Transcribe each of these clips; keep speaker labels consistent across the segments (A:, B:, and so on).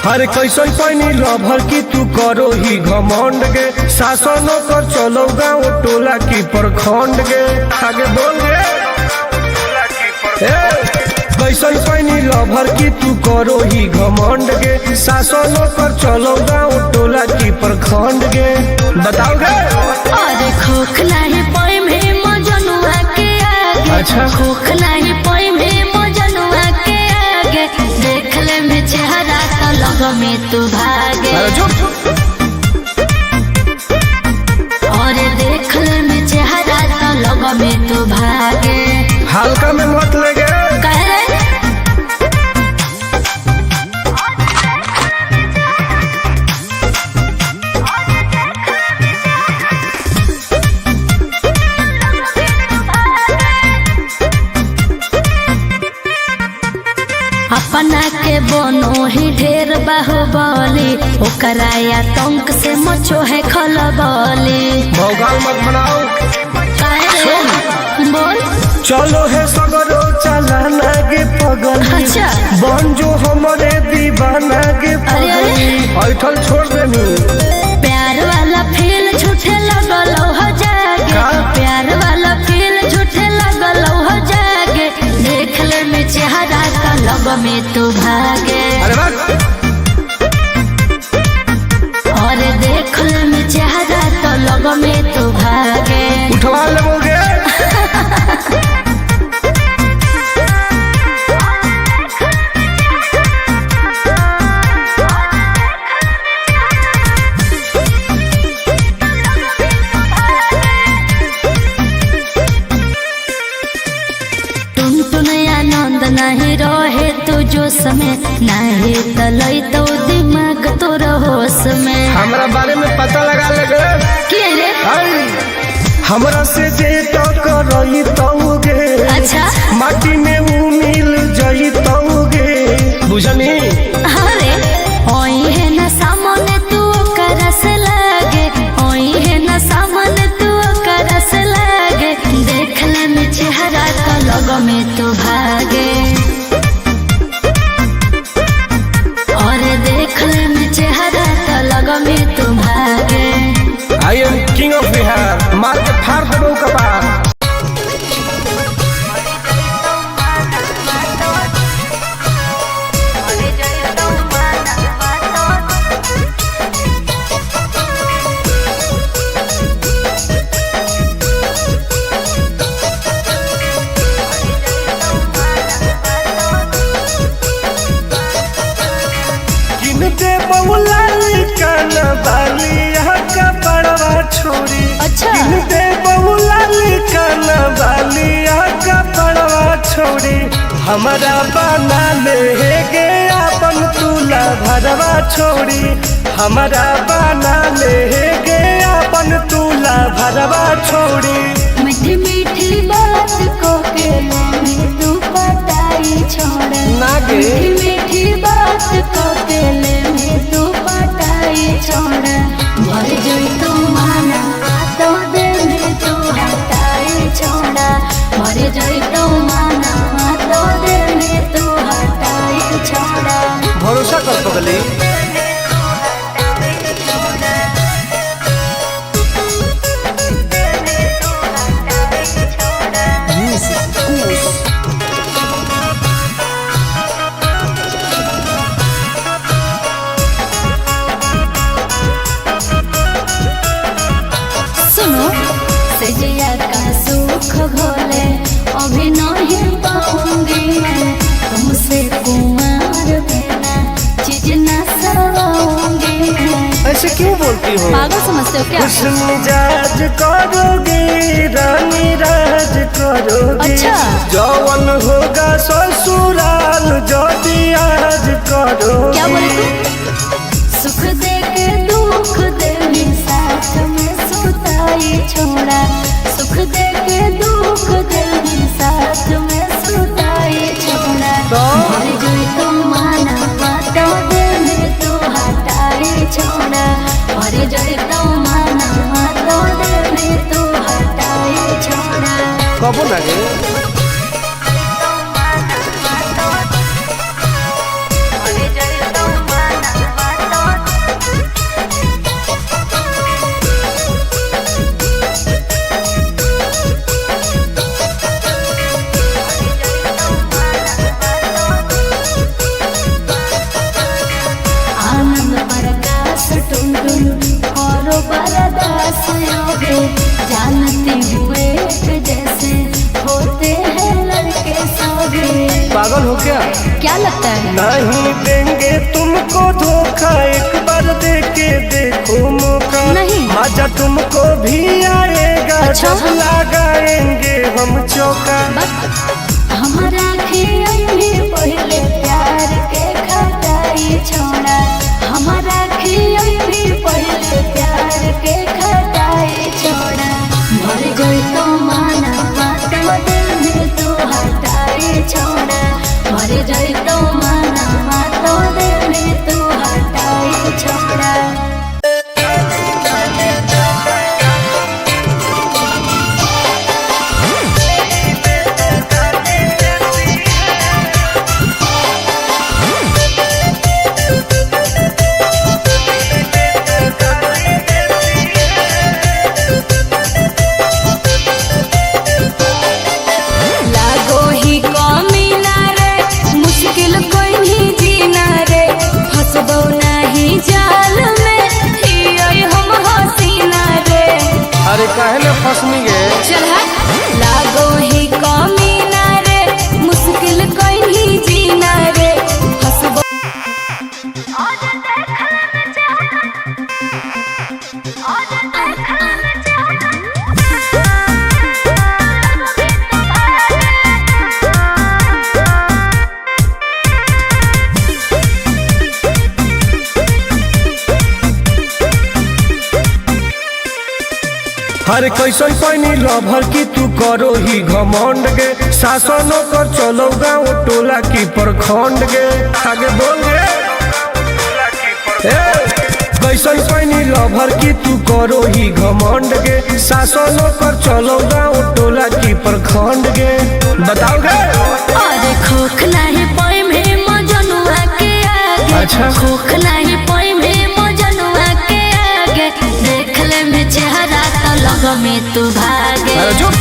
A: हर कैसन पैनी लभर की तू करो ही घमंड गे, शासन कर चलो गाँव टोला की प्रखंड गे। आगे बोल गे। ए, कैसन पैनी लभर की तू करो ही घमंड गे, शासन कर चलो गाँव टोला की प्रखंड गे। बताओ गे।
B: अरे खोखला ही पोई में मजनुआ के आगे।
A: अच्छा।
B: खोखला ही पोई में मजनुआ के आगे, देख ले में चेहरा तो लग में तू भागे।
A: अरे चुप।
B: अरे देख ले में चेहरा तो लग में तू भागे।
A: हल्का में मत ले गे।
B: कह रे अपना के बनो ही ढेर बाहुबली, ओकरा आतंक से मचो है खलबली।
A: भौकाल मत बनाओ।
B: काहे रे? बोल।
A: चलो है सगरो चलाना गे पगली।
B: अच्छा।
A: बन जो हमारे दीवाना गे
B: अरे, अरे।
A: पगली। ऐठल छोड़ देनी।
B: प्यार वाला फील झूठे लगल हो जागे।
A: का?
B: प्यार वाला फील झूठे लगल हो जागे, देख ले में चेहरा तो लग में तू भागे।
A: अरे बस।
B: और देख ले में चेहरा तो लग में तू भागे।
A: उठवा लेबोगे।
B: तुम तुन आनंद नहीं रहे तू जोश में, नहीं तलई तो दिमाग तोर होश में।
A: हमरा बारे में पता लगा लेगे।
B: के रे?
A: आई, हमरा से जे तो करई तौगे।
B: अच्छा।
A: माटी में ऊ मिल जई तौगे। बुझनी।
B: अरे ओई है ना सामने तू करस लागे, ओई है ना सामने तू करस लागे, देख ले में चेहरा तो लग में तू भागे। और देख ले में चेहरा तो लग में तू भागे।
A: I am king of Bihar. मार के फाड़ देबो कपार। किनते बहुलाल काना बालिया का बड़वा छोरी।
B: अच्छा।
A: किनते बहुलाल काना बालिया का बड़वा छोरी, हमारा बना ले गे अपन तुला भरवा छोरी। हमारा बना ले गे अपन तुला भरवा छोरी।
B: मीठी मीठी बात को के मैं तू पटाई छोड़।
A: ना गे।
B: मीठी मीठी बात को के मैं तू पटाई छोड़। भर जोई तू माना तो दे में तू हटाई छोड़। भर जोई तू माना तो दे में तू हटाई छोड़।
A: भरोसा कर पगली।
B: सुनो सजिया का सुख घोले अभी नहीं पाऊंगी मैं, तुमसे कुमार बिना चीज ना सवाऊंगी मैं।
A: ऐसे क्यों बोलती हो?
B: पागल समझते हो क्या?
A: हुस्न मिजाज करोगे रानी राज करोगे।
B: अच्छा।
A: जवन होगा ससुराल ज्योति आज करोगे।
B: क्या बोले तू? सुख दे के दुख दे साथ में सुताई छोड़ा। सुख दे के दुख दे
A: कबो ना गे।
B: आनंद प्रकाश टुनटुन और बरदास योगे जानते हुए एक जैसे होते हैं लड़के सोगे।
A: पागल हो क्या?
B: क्या लगता है?
A: नहीं देंगे तुमको धोखा, एक बार दे के देखो मौका।
B: नहीं।
A: मजा तुमको भी आएगा।
B: अच्छा।
A: जब लगाएंगे हम चौका।
B: बस हमारा खियाई में पहले प्यार के खटाई छोड़ा, हमारा खियाई में पहले प्यार के खटाई छोड़ा। मर गई तो माना बात दिल में तू हटाई छोड़ा, मर गई तो माना बात दिल में तू हटाई छोड़ा।
C: लागो ही कमी ना रे, मुश्किल कोई नहीं जीना रे, फंसबो नहीं जाल में हियै हम हसीना रे।
A: अरे काहे ना फंसनी गे?
C: चल हट। लागो ही कमी ना रे, मुश्किल कोई नहीं जीना रे, फंसबो।
A: हर कैसन पैनी लभर की तू करो ही घमंड गे, शासनो कर चलो गाँव टोला की प्रखंड गे। आगे बोल गे। ए, कैसन पैनी लभर की तू करो ही घमंड गे, शासनो कर चलो गाँव टोला की प्रखंड गे। बताओ गे।
B: अरे खोख नहीं पाई में मजनुआ के आगे।
A: अच्छा।
B: खोख नहीं पाई में मजनुआ के आगे, देख ले में चेहरा तो लग में तू भागे।
A: अरे चुप।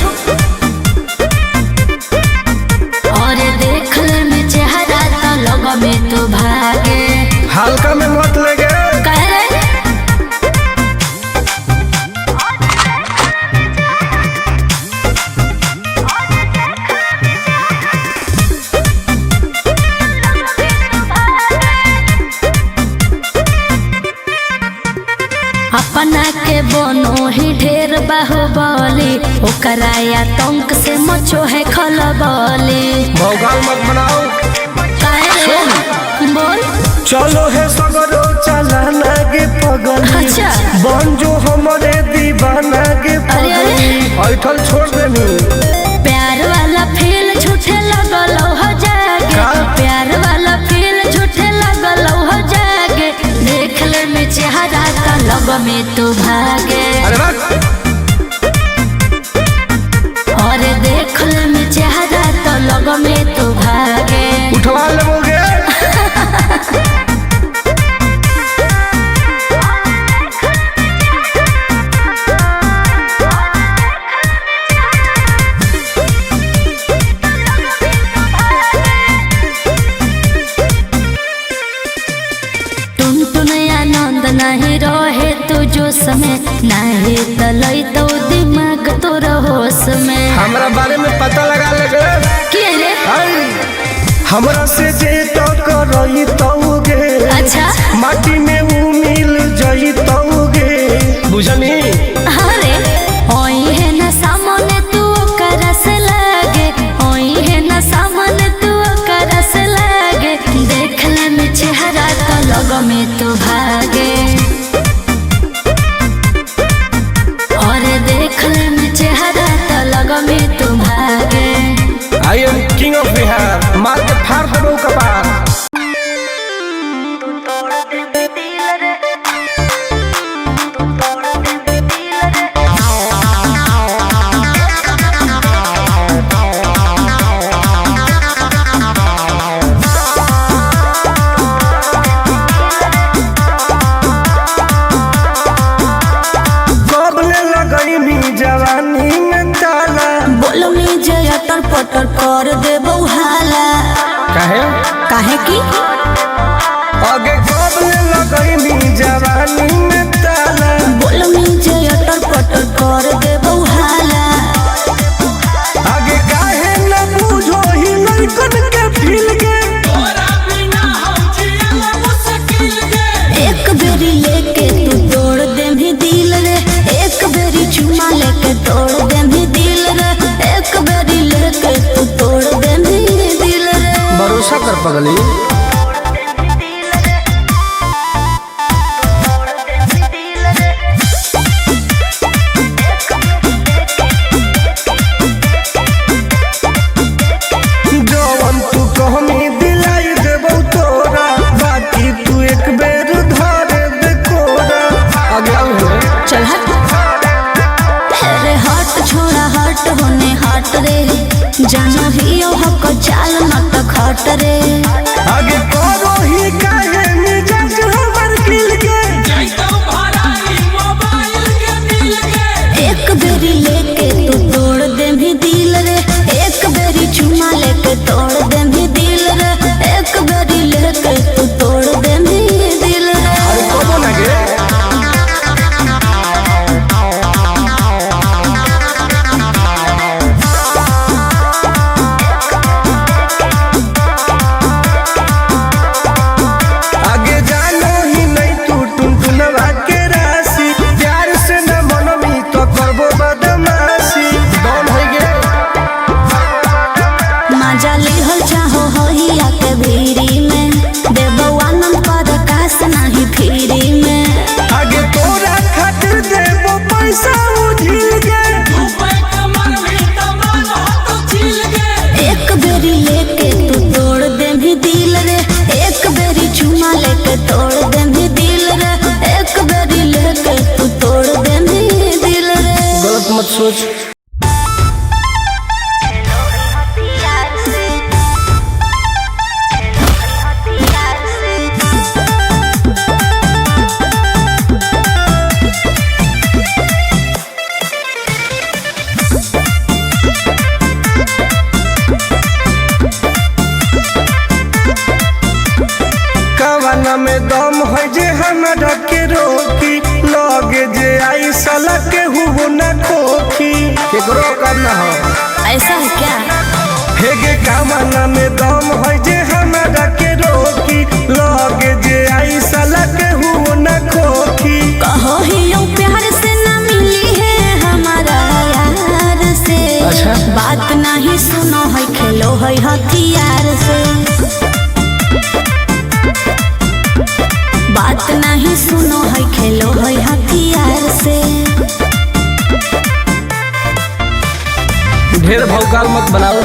B: अरे देख ले में चेहरा तो लग में तू भागे।
A: हल्का में मत ले गे।
B: कह रे अपना के बनो ही ढेर बाहुबली, ओकरा आतंक से मचो है खलबली।
A: भौकाल मत बनाओ।
B: काहे रे? बोल।
A: चलो है सगरो चलाना गे पगली।
B: अच्छा।
A: बन जो हमारे दीवाना गे
B: अरे, अरे।
A: पगली। ऐठल छोड़ देनी।
B: प्यार वाला फील झूठे लगल हो जागे।
A: का?
B: प्यार वाला फील झूठे लगल हो जागे, देख ले में चेहरा का लग में तू भागे।
A: अरे बस।
B: और देख ले में चेहरा तो लग में तू भागे।
A: उठवा लेबोगे।
B: टुन टुन आनंद नहीं रहे तू जोश में, नहीं तलई तो दिमाग तोर होश में।
A: हमरा बारे में पता लगा लेगे।
B: के रे?
A: आई, हमरा से जे तो करई तौगे।
B: अच्छा।
A: माटी में ऊ मिल जई तौगे। बुझनी?
B: अरे ओई है न सामने तू करस लागे, ओई है न सामने तू करस लागे, देख ले में चेहरा तो लग में तू भागे। और देख ले में चेहरा तो लग में तू भागे।
A: I am king of Bihar. मार के फाड़ देबो कपार।
B: बोलनी जे अटर पटर कर दे हाला।
A: काहे?
B: काहे की?
A: आगे कब ले लगैनी जवानी में ताला।
B: बोलनी जे अटर पटर कर दे हाला।
A: आगे काहे न बुझो ही लइकन के फील के।
B: एक बेरी लेके तू तोड़ दे भी दिल रे, एक बेरी चुमा लेके तोड़ दे भी दिल रे, एक बेरी लेके तू तोड़ दे भी दिल रे।
A: भरोसा कर पगली। जवन तू कहमी दिलाई देबौ तोरा, बाकी तू एक बेर धरे दे कोरा। आगे आउ हो।
B: चल हट, अरे हट छोड़ा हट होने हट रे, जानो ही ओ हक चाल मत खट रे।
A: आगे करो ही काहे मिजाज हमर खिल के।
B: एक बेरी लेके तू तोड़ दे भी दिल रे, एक बेरी चुमा लेके तोड़ दे भी दिल रे, एक बेरी लेके तू तोड़ दे भी दिल रे।
A: अरे कबो ना गे। आगे जानो ही नहीं तू टुनटुनवा के राशि, प्यार से न मनमी तो करबो बदमाशी। डॉन है गे।
B: मजा लिहल चाहो होहिया के भीरी में, देबो आनंद पर कास नाही फिरी में।
A: आगे तोरा खातिर देबो पैसा उझिल के।
B: एक बेरी लेके तू तोड़ दे भी दिल रे, एक बेरी चुमा लेके तोड़ दे भी दिल रे, एक बेरी लेके तू तोड़ दे भी दिल रे।
A: गलत मत सोच। कवना में दम है जे हमरा के रोकी, लगे जे आई साला के हुओ न खोखी। केकरो करना हो
B: ऐसा है क्या?
A: हेगे कवना में दम है जे हमरा के रोकी, लगे जे आई साला के हुओ न खोखी।
B: कहो ही यूं प्यार से ना मिली है हमारा यार से।
A: अच्छा।
B: बात नहीं सुनो है खेलो है हथियार से। बात नहीं सुनो है खेलो है हथियार से।
A: ढेर भौकाल मत बनाओ।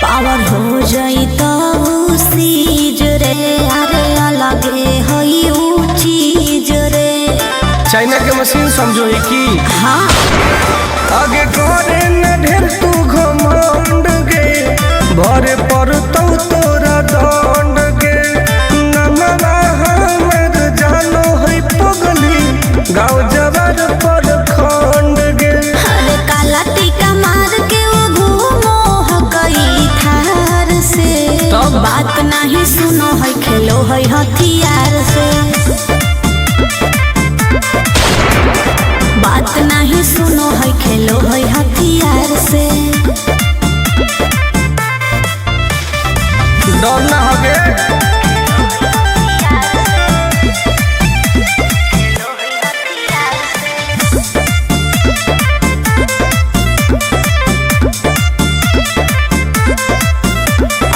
B: पावर हो जाई तो सीज रे, अरे अलगे है ऊ चीज रे।
A: चाइना के मशीन समझो ही की।
B: हाँ।
A: आगे करे न ढेर तू घमंड गे, भरे पर तो तोरा दंड गे। नमवा हमर जानो है पगली, गाँव जवार पर खंड गे।
B: अरे काला टीका मार के वो घूमो है कई थार से।
A: तब?
B: बात नहीं सुनो है खेलो है हथियार से। बात नहीं सुनो है खेलो है हथियार से।
A: डर ना हो गे।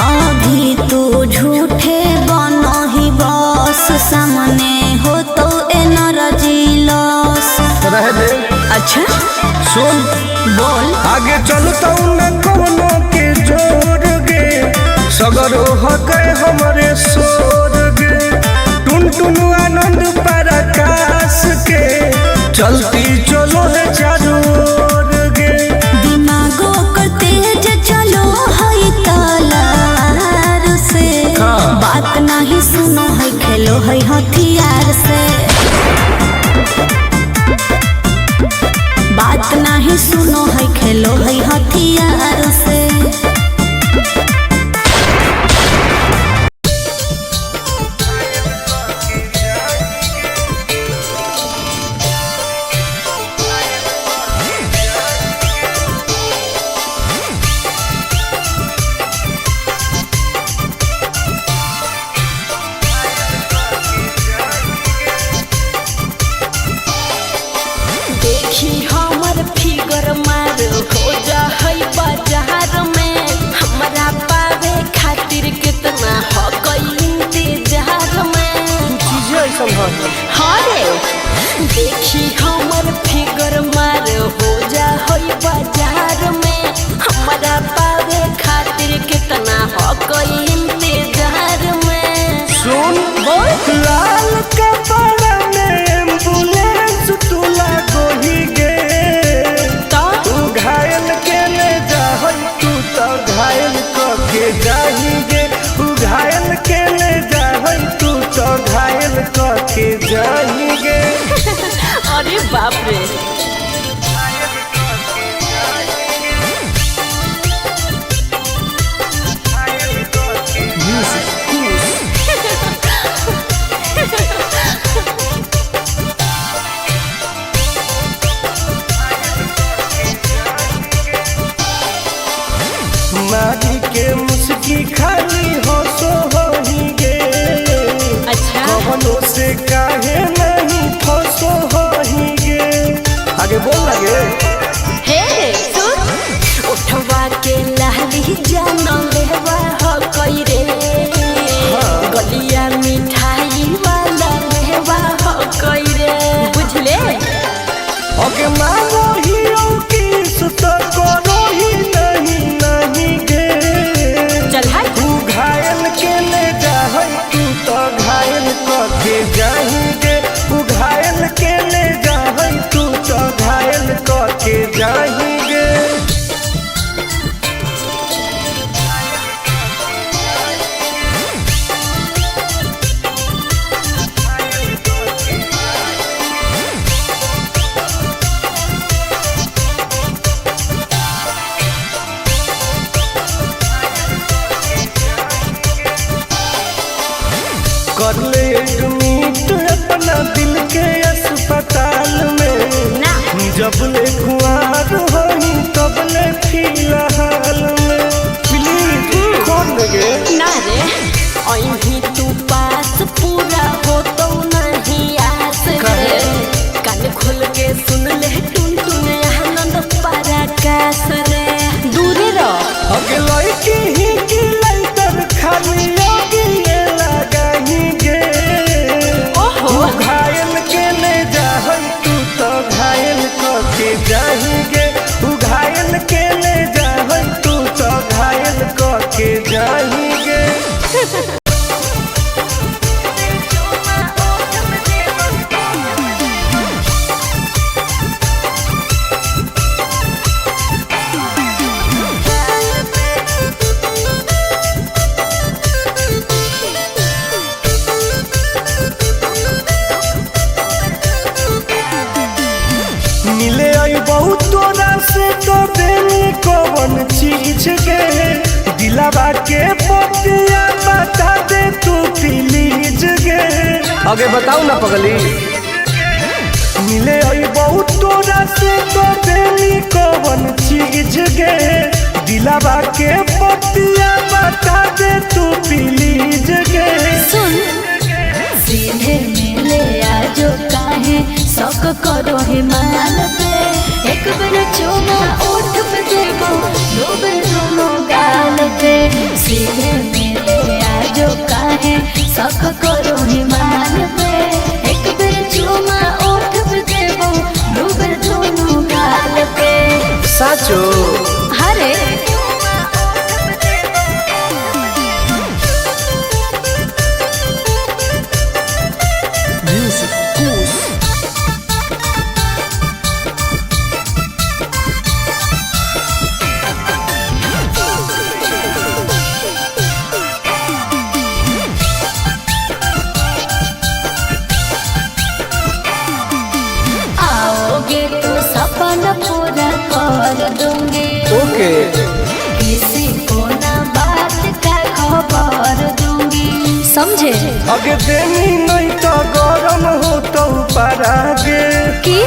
B: अभी तू झूठे बनो ही बस, सामने हो तो एनर्जी लॉस।
A: रह दे।
B: अच्छा
A: सुन।
B: बोल।
A: आगे चलता न कोनो के जोर गे, सगरो हके हमरे सोर गे। टुन टुन आनंद पराकाश के चलती चलो है चारों ओर गे।
B: दिमागो कर तेज चलो है तलवार खेलो है हथियार से। बात नहीं सुनो है खेलो है हथियार से।
C: देखी हमर फिगर मार हो जा है बाजार में, हमरा पावे खातिर कितना हो इंतजार में।
A: चीजें ऐसा है।
C: हाँ रे, देखी हमर फिगर मार हो जा है बाजार में, हमरा पावे खातिर कितना हो इंतजार में।
A: सुन
C: बोल।
A: लाल कपड़ा में एम्बुलेंस तू लागोही गे।
C: तो
A: तू घायल के ले जाहई तू तो घायल क के जाही गे। तू घायल के ले जाहई तू तो घायल क के जाही गे।
C: अरे बाप रे।
A: मारी के मुस्की खाली हो सो होही गे।
C: अच्छा।
A: कवनो से काहे नहीं फसो होही गे। आगे बोल लगे।
C: हे सुन, उठवा के लाली जान लेवा हो कई रे, गलिया मिठाई वाला लेवा हो कई रे, बुझले।
A: ओके मानो ही किस तो करो ही नहीं नहीं गे।
C: चल हट।
A: तू घायल के ले जाहई तू तो घायल क के जाही गे। तू घायल के ले जाहई तू तो घायल क के जाही गे। कर ले एडमिट अपना दिल के अस्पताल में।
C: ना।
A: जब ले कुआर होही तब ले फिलहाल में। प्लीज खोल देंगे।
C: ना रे, अहीं तू पास पूरा हो तो नहीं आस रे, कान खोल के सुन ले टुन टुन आनंद पराकाश रे, दूरे रह।
A: अगे लड़की ही की लाइटर खाली अगिए लगाही गे।
C: ओहो।
A: तू घायल के ले जाहई तू तो घायल क के जाही गे। तू घायल के ले जाहई तू तो घायल क के जाही गे। मिले आई बहुत तोरा से तो देनी कौन चीज के, दिलावा के पतिया बता दे तू प्लीज गे। आगे बताओ ना पगली। मिले आई बहुत तोरा से तो देनी कौन चीज गे, दिलावा के पतिया बता दे तू प्लीज गे।
B: सुन, सीधे मिले आजो काहे शौक करो हिमाल पे, एक बेर चुमा ओठ पे देबो दो बेर दोनों गाल पे। सीधे मिले आजो काहे शौक करो हिमाल पे, एक बेर चुमा ओठ पे देबो दो बेर दोनों गाल पे।
A: साचो।
B: हरे।
A: ओके।
B: किसी को ना बात का खबर दूंगी,
C: समझे?
A: अगे देनी नहीं तो गरम हो तो परागे।
C: की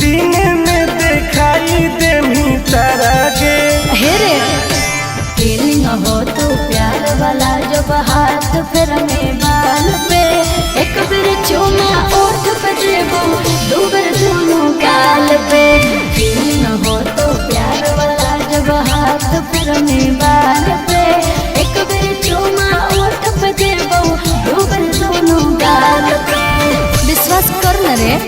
A: दिन में दिखाई देनी तारागे।
C: हे रे,
B: फीलिंग हो तो प्यार वाला जब हाथ फिर में बाल पे, एक बार चूमा ओठ पे देबो, दो बार दोनों गाल पे। फीलिंग हो तो प्यार वाला जब हाथ फिर में बाल पे, एक बार चूमा ओठ पे देबो, दो बार दोनों गाल पे।
C: विश्वास कर न रे।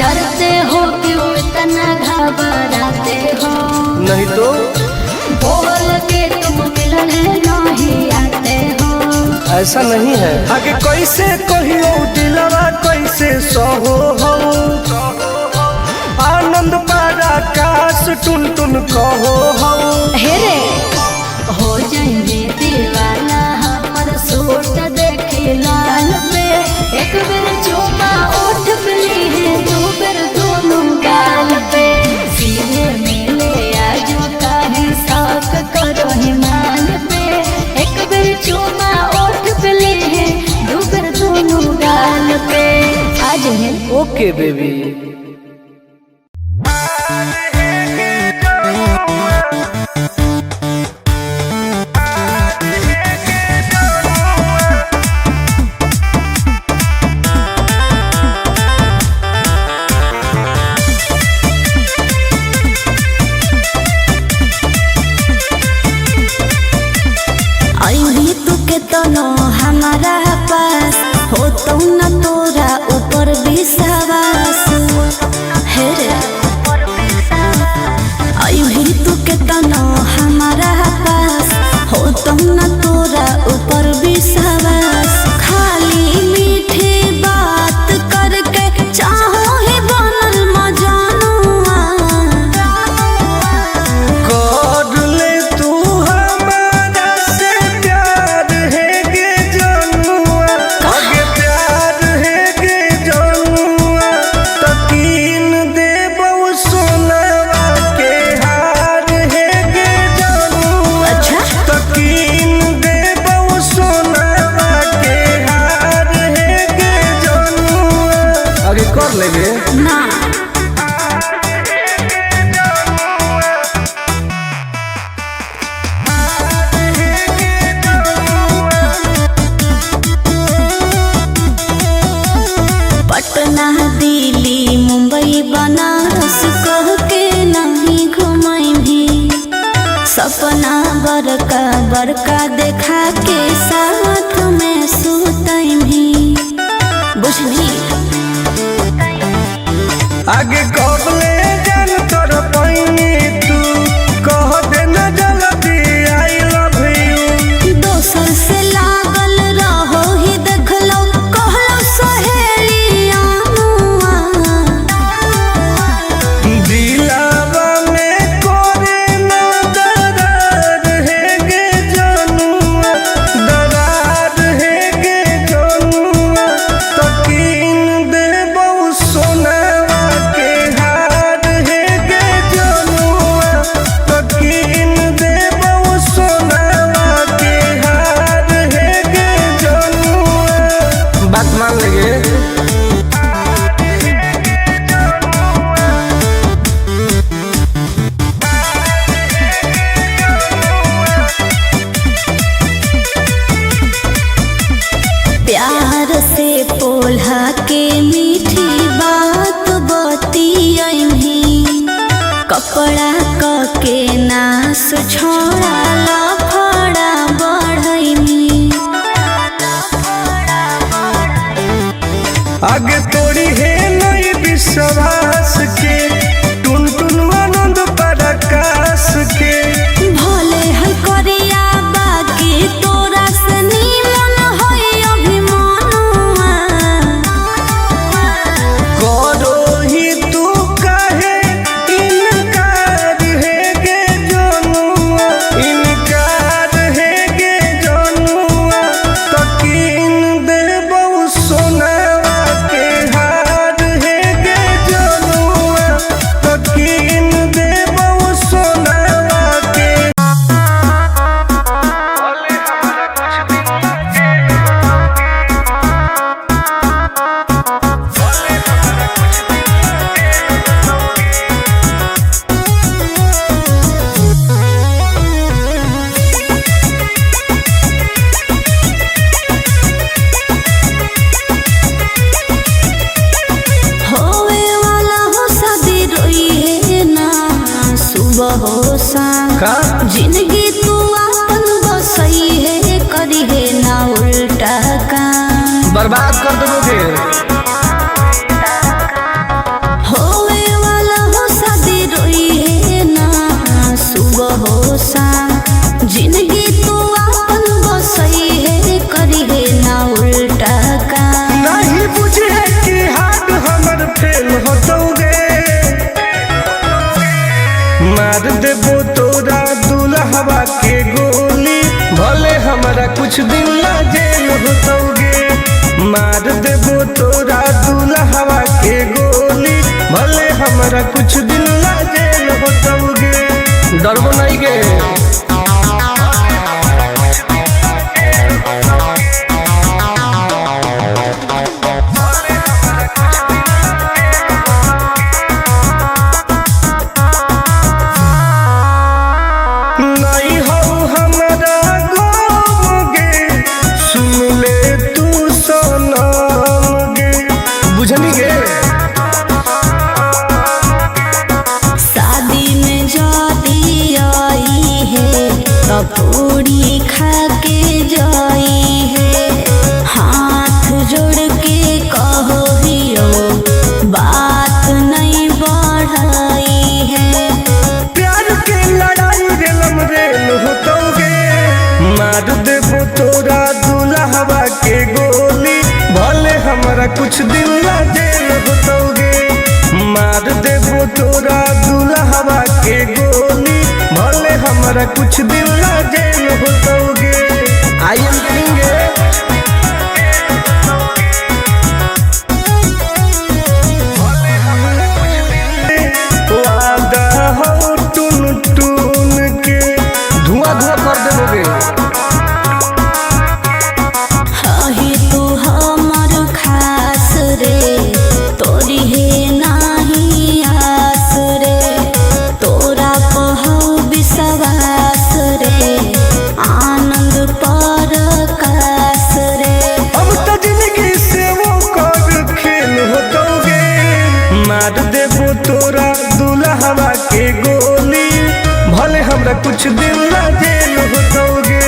B: डरते हो क्यों इतना घबराते हो?
A: नहीं तो
B: बोल के तुम मिलने नहीं आते हो।
A: ऐसा नहीं है। आगे कैसे कहियो दिलवा कैसे सहो हो, आनंद पराकाश टुन टुन कहो हो।
C: हे रे,
B: हो जाएंगे दीवाना हमर सूट देखे लाल पे, एक बेर चूमा ओठ पे ली है, दो बेर दोनों गाल पे। सीधे मिले आजो काहे शौक करो हिमाल पे, एक बेर चूमा ओठ पे ली है, दो बेर दोनों गाल पे।
C: आज है।
A: Okay baby.
D: अभी तू के तनो हमारा पास हो तो न तोरा ऊपर विश्वास हे रे। अभी तू के तनो हमारा पास हो तो न तोरा ऊपर विश्वास, खाली मीठी बात करके चाहो ही बनल मजानुआ।
A: कर ले तू हमारा से प्यार है गे जनुआ, आगे प्यार है गे जनुआ, तकीन देबौ सोनवा के हार है गे जनुआ।
D: अच्छा।
A: तकीन देबौ सोनवा के हार है गे जनुआ। आगे कर लेंगे
D: ना। पटना दिल्ली मुंबई बनारस कह के नहीं घुमाई भी, सपना बड़का बड़का देखा के साथ में सुतई भी, बुझली?
A: आगे कबले जान तर पैनी तू कह दे न जल्दी I love you.
D: दोसर से लागल रहो ही देखलो कहलो सहेलिया मुआ।
A: दिलावा में कोरे न दरार है गे जनुआ, दरार है गे जनुआ, तकीन देबौ सोनवा के हार है गे जनुआ, तकीन देबौ सोनवा के हार है गे जनुआ। बात मान लेंगे।
D: प्यार से पोल्हा के मीठी बात बतियही, कपड़ा क के नास छोड़ा लफड़ा बढ़ैनी।
A: आगे तोड़ी है नहीं विश्वास के टुन टुन आनंद पराकाश के।
D: भोले है करिया बाकी तोरा से निमन है अभिमानुआ।
A: करो
D: सुबह हो शाम।
A: का?
D: जिंदगी तू आपन बसई है, करी है ना उल्टा काम।
A: बर्बाद कर देबोगे।
D: होवे वाला हो शादी रोई है ना सुबह हो शाम। जिंदगी तू आपन बसई है, करी है ना उल्टा काम।
A: नहीं बुझे कि हाथ हमर फेल होतौगे, मार देबो तोरा दुल्हवा के गोली, भले हमरा कुछ दिन ला जेल होतौगे। मार देबो तोरा दुल्हवा के गोली, भले हमरा कुछ दिन ला जेल होतौगे। डरबो नहीं गे। नहीं हो हमरा गम गे, सुन ले तू सनम गे। बुझनी गे?
D: शादी में जाती आई है तो पूरी खा के जाई है। हाथ जोड़ के कहो हियो बात नहीं बढ़ाई है।
A: प्यार के लड़ाई रेलम रेल होतौगे, मार देबो तोरा दुल्हवा के गोली, भले हमरा कुछ दिन ला जेल होतौगे। मार देबो तोरा दुल्हवा के गोली, भले हमरा कुछ दिन ला जेल होतौगे। I am king. वादा हो टुन टुन के, धुआं धुआं कर देबोगे।
D: हही तू हमर खास रे, तोरी है नाही आस रे, तोरा पहौ विश्वास रे, आनंद पर कास रे।
A: अब तो जिंदगी से वो कर खेल होतौगे, मार देबो तोरा दुल्हवा के गोली, भले हमरा कुछ दिन ला जेल होतौगे।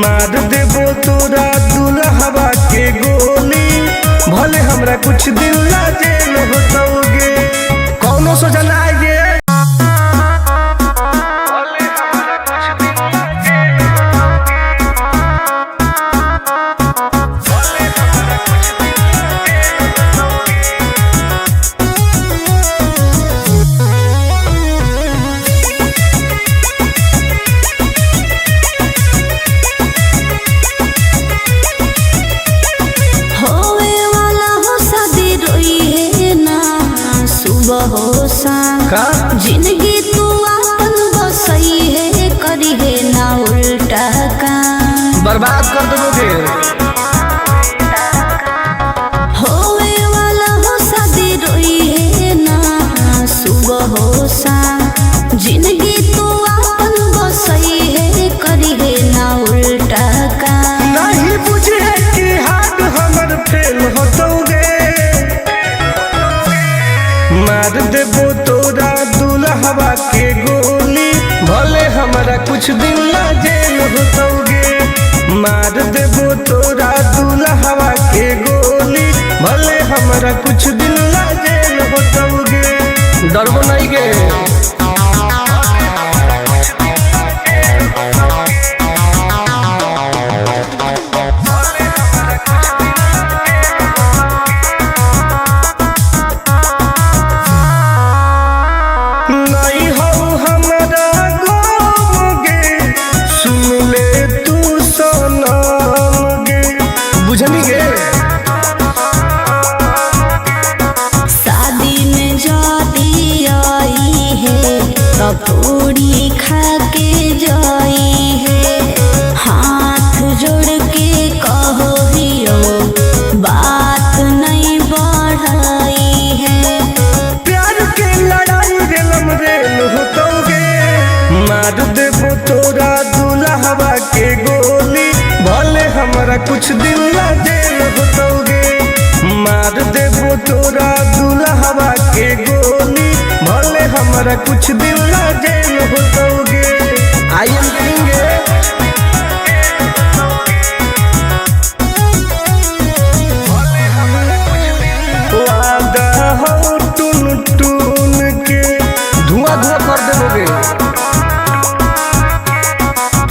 A: मार देबो तोरा दुल्हवा के गोली, भले हमरा कुछ दिन ला जेल होतौगे। कौनो सोचा ना आइए।
D: होवे वाला हो शादी रोई है ना सुबह हो शाम।
A: का?
D: जिंदगी तू आपन बसई है, करी है ना उल्टा काम।
A: बर्बाद कर देबोगे।
D: होवे वाला हो शादी रोई है ना सुबह हो शाम। जिंदगी तू आपन बसई है, करी है ना उल्टा काम।
A: नहीं बुझे कि हाथ हमर फेल होतौगे, मार देबो तोरा दुल्हवा के गोली, भले हमरा कुछ दिन ला जेल होतौगे। मार देबो तोरा दुल्हवा के गोली, भले हमरा कुछ दिन ला जेल होतौगे। डरबो नहीं गे। नहीं हो हमरा गम गे, सुन ले तू सनम गे। बुझनी गे?
D: शादी में जाती आई है तो पूरी खा के जाई है। हाथ जोड़ के कहो हियो बात नहीं बढ़ाई है।
A: प्यार के लड़ाई रेलम रेल होतौगे, मार देबो तोरा दुल्हवा के गोली, भले हमरा कुछ दिन ला जेल होतौगे। मार देबो तोरा दुल्हवा के गोली, भले हमरा हमरा कुछ दिन ला जेल होतोगे। I am king. वादा हो टुन टुन के धुआं धुआं कर देबोगे।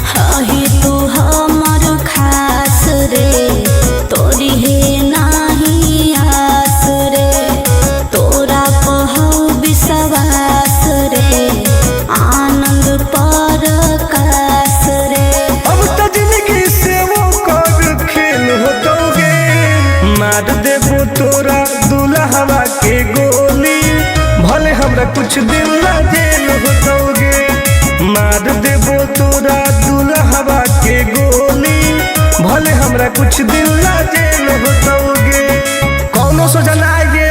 D: हही तू हमर खास रे, तोरी हे नाही आस रे, तोरा पहौ विश्वास रे, आनंद पर कास रे।
A: अब तो जिंदगी से वो कर खेल होतोगे। मार देबो तोरा दुल्हवा के गोली, भले हमरा कुछ दिन ला जेल होतोगे। मार देबो तोरा दुल्हवा के गोली, भले हमरा कुछ दिन ला जेल होतोगे। कौनो सजा ना आएगे।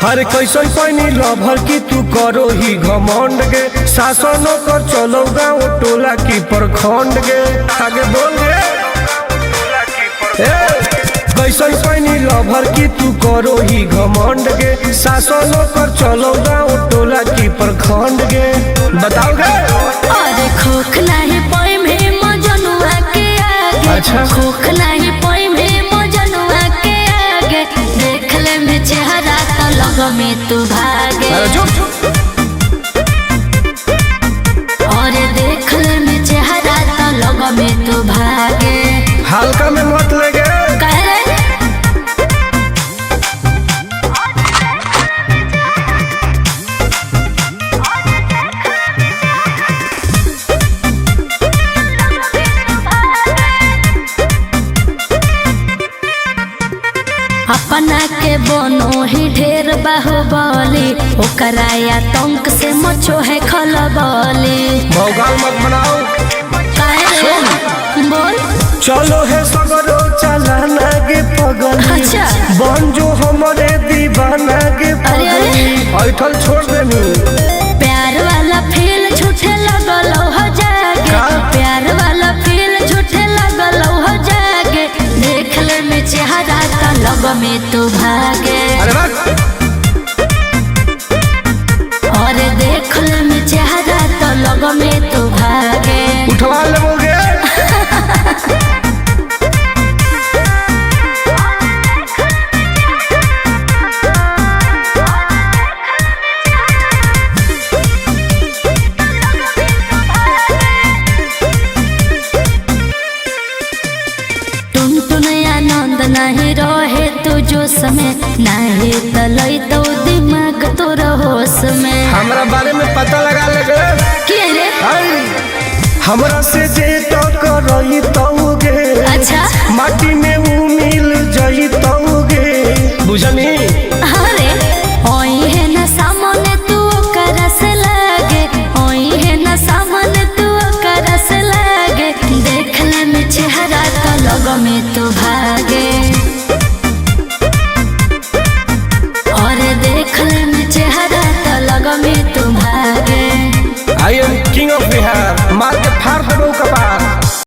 A: हर कैसन पैनी लभर की तू करो ही घमंड गे, शासनो कर चलो गाँव टोला की प्रखंड गे। आगे बोल गे। कैसन पैनी लभर की तू करो ही घमंड गे, शासनो कर चलो गाँव टोला की प्रखंड गे। बताओ गे।
B: अरे खोख नाही पोई में मजनुआ के आगे।
A: अच्छा।
B: खोख नाही पोई में मजनुआ के आगे, देख ले में चेहरा तो लग में तू भागे।
A: अरे चुप।
B: अरे देख ले में चेहरा तो लग में तू भागे।
A: हल्का में मत ले गे।
B: कह रे अपना के बनो ही ढेर बाहुबली, ओकरा आतंक से मचो है खलबली।
A: भौकाल मत बनाओ।
B: काहे रे बोल।
A: चलो है सगरो चलाना गे पगली।
B: अच्छा।
A: बन जो हमारे दीवाना गे
B: अरे, अरे।
A: पगली। ऐठल छोड़ देनी।
B: प्यार वाला फील झूठे लगल हो जागे।
A: का?
B: प्यार वाला फील झूठे लगल हो जागे, देख ले में चेहरा तो लग में तू भागे।
A: अरे वाह।
B: अरे देख ले में चेहरा तो लग में तू भागे।
A: उठवा लेबोगे।
B: टुन टुन आनंद नहीं रहे तू जोश में, नहीं तलई तो दिमाग तोर होश में।
A: हमरा बारे में पता लगा लेगे।
B: के रे?
A: आई, हमरा से जे टकरई तौगे।
B: अच्छा।
A: माटी में ऊ मिल जई तौगे। बुझनी।
B: अरे ओई है न सामने तू करस लागे, ओई है न सामने तू करस लागे, देख ले में चेहरा तो लग में तू भागे।